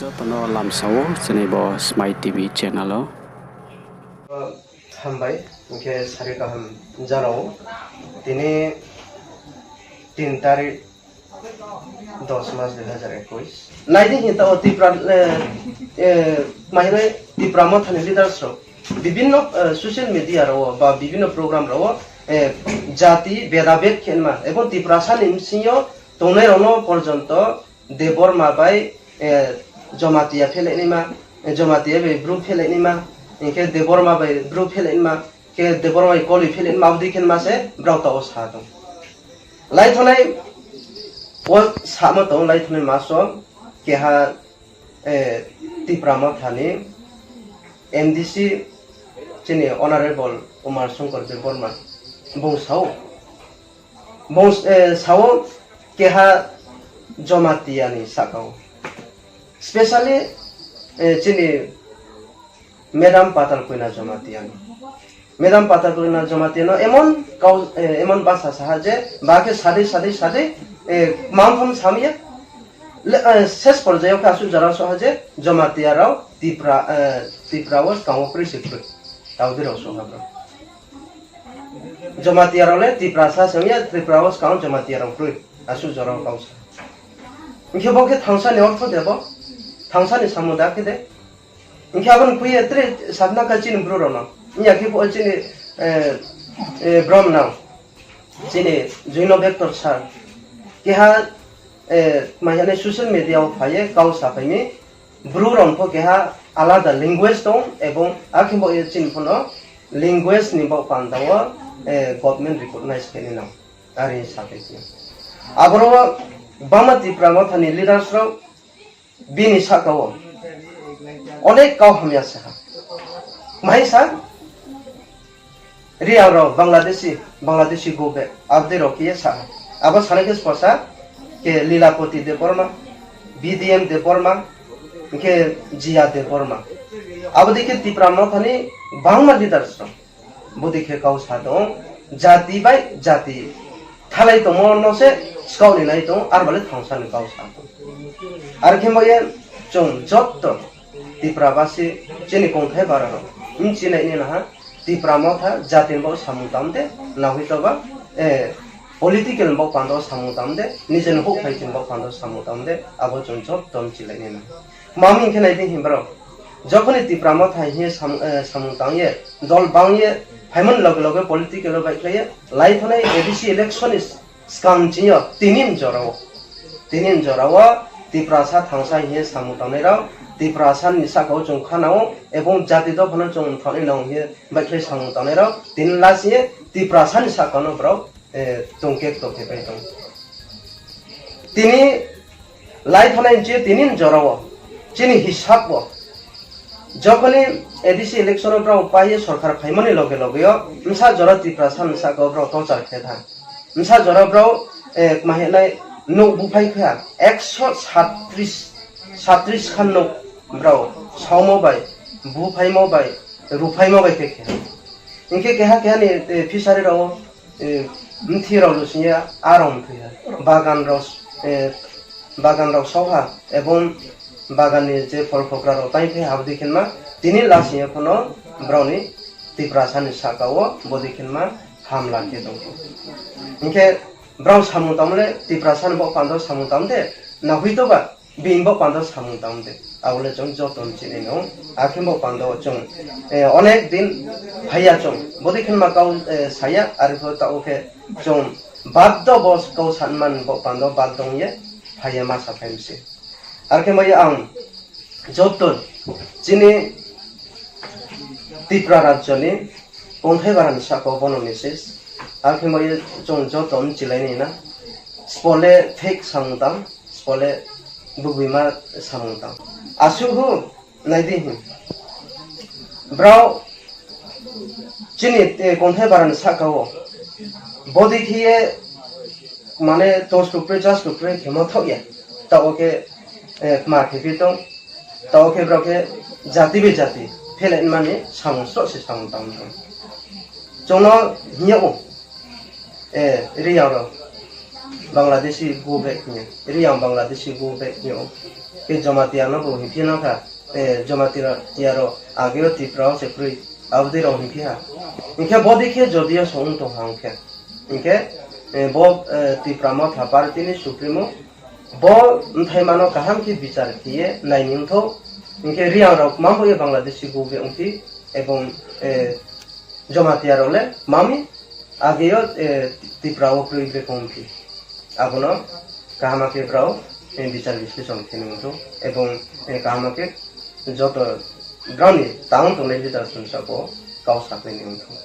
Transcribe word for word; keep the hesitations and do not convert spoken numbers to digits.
Joto no lamsa ou chini bo Smai T V channel o. Hambai, hing khe sari kaham janao. Tini tin tarik, dos mas dui hazar ekush. Nai di hing ta o Tipra, eh, eh, mai nai Tipra Motha ni leaders rao bibhinno, eh, social media rao ba bibhinno program rao, eh, jati beda bed khe ma, ebong Tiprasa ni bsing yo tongnai rao no porjonto Debbarma bai, eh, Jamatia phelai naima, eh, Jamatia bai Bru phelai naima, hing khe Debbarma bai Bru phelai naima, khe Debbarma bai Koli phelai naima, abo dei khe ma se brao taoh wo sa tong. Laithonai wo samo tong, laithonai maso keha, eh, Tipra Motha ni M D C chini Honorable Umar Shankar Debbarma bung sa ou. Bung, eh, sa ou keha Jamatia ni sahka wo. Specially, eh, chini Madam Patal Koina Jamatia no. Madam Patal Koina Jamatia no emon kau, eh, emon basa sa ha je, ba khe sadei, sadei, sadei, eh, kmang thom sam ye, le, eh, ses porjai yo khe asuh jora so ha je, Jamatia rao Tipra, eh, Tipra wo skang wo kroi se kroi. Taoh dei rao so ha brao. Jamatia rao le Tiprasa se ong ya, Tripura wo skang Jamatia rao kroi. Asuh jora wo kau sa. Hing khe bo khe thangsa ni ortho de bo? Thangsa ni samung da khe de? Hing khe abo ni khui ye tre satna kha chini Bru rao no. Hing ya khe bo chini, eh, eh, Brom nang. Chini Juino Vector sir. Keha, eh, mai hane social media wo phai ye kau saphai mi. Bru rao pho keha alada language tong, ebong akhe bo ye chini pho no language ni baoh panda wo, eh, government recognize khe ni nang. Are sa khe khe. Aboro wo bangma Tipra Motha ni leaders rao bini sahka wo onek kau hamya sa ha. Mai sa, Reang rao Bangladeshi, Bangladeshi go back, abo dei rao khe ye sa ha. Abo sanai khe spasa khe Lilapoti Debbarma, B D M Debbarma, hing khe Jiya Debbarma. Abo dei khe Tipra Motha ni bangma leaders rao. Bodei khe kau sa tong, jati bai jati thalai tongmo no se skaoh ni nai tong, arba le thangsa ni kau sa tong. Are khe bo ye chung joto Tipra basi chini kongthai bara rao bchi nai ni na ha, Tipra Motha jati ni baoh samung tang de, na hoi to ba, eh, political ni baoh panda wo samung tang de, nije ni houhphai chini baoh panda wo samung tang de, abo chung joto bchi lai ni na. Kma mi hing khe nai di himba rao. Jokhoni Tipra Motha hing ye sam-, eh, samung tang ye, dol bang ye, phaimo ni loge loge political wo baihkhlai ye, laithonai A D C election ni skang ching yo, tini ni jora wo. Tini ni jora wo, Tiprasa thangsa hing ye samung tangnai rao, Tiprasa ni sahka wo chung kha nang ou, ebong jati dopha no chung mthaoh nai nang hing ye baihkhlai samung tangnai rao, tini last ye, Tiprasa ni sahka no brao, eh, tong kekto khe pai tong. Tini laithonai hing ye tini ni jora wo, chini hisab wo, jokhoni A D C election wo brao pai ye sorkar phaimo ni loge loge yo, bsa jora Tiprasa ni sahka wo brao torchar khe tha. Bsa jora brao, eh, kma hing nai nouh buphai khe ha, ekso sattris, sattris khan nouh brao saomo bai, buphaimo bai, ruphaimo bai khe khe ha. Hing khe keha keha ni, eh, fishery rao, eh, mthi rao lusing ye, a rao mthoi ha. Bagan rao, eh, bagan rao sao ha, ebong bagan ni je phol phokra rao tai khe ha, abo dei khe ma, tini lasing ye pho no brao ni Tiprasa ni sahka wo bodei khe ma hamla khe tong kho. Hing khe brao samung tangmo le Tiprasa ni baoh panda wo samung tang de, na hoi to ba, bini baoh panda wo samung tang de. Abo le chung joto bchi nai nang ou. Akhe baoh panda wo chung, eh, onek din phai ya chung. Bodei khe ma kau, eh, sa ya, are pho taoh wo khe chung baddo bo kau sanma ni baoh panda wo baddo ong ye phai ye ma saphai mi se. Are khe ma ye ang joto chini Tripura rajyo ni kongthai bara ni sahka wo bo no message. Are khe ma ye chung joto bchi lai ni na. Sbo le fake samung tang, sbo le bubuima samung tang. Asuh hu nai di hing. Brao chini, eh, kongthai bara ni sahka wo bodei khe ye mane tong skrupre, ja skrupre khemo thaoh ya. Taoh wo khe, eh, kma khe phi tong. Taoh wo khe brao khe jati bai jati phelai mani samung sroh se samung tang tong. Chung no hing yag ou, eh, Reang rao, Bangladeshi go back hing ye, Reang Bangladeshi go back hing ou. Khe Jamatia no bo hingphi nang kha, Jamatia rao age yo Tripura wo se kroi, abo dei rao hingphi ha. Hing khe bodei khe jodi yo song tong ha hing khe, hing khe bo Tipra Motha Party ni Supremo bo bthaima no kaham khe bichar khe ye nai ni ongthou. Hing khe Reang rao kma bo ye Bangladeshi go back ongphi, ebong Jamatia rao le mami age yo Tripura wo kroi back ongphi. Abo no kaham khe brao bichar bisleshon khe ni ongthou, ebong kaham khe joto brao ni tang tongnai leaders ni saka wo kau sapai ni ongthou.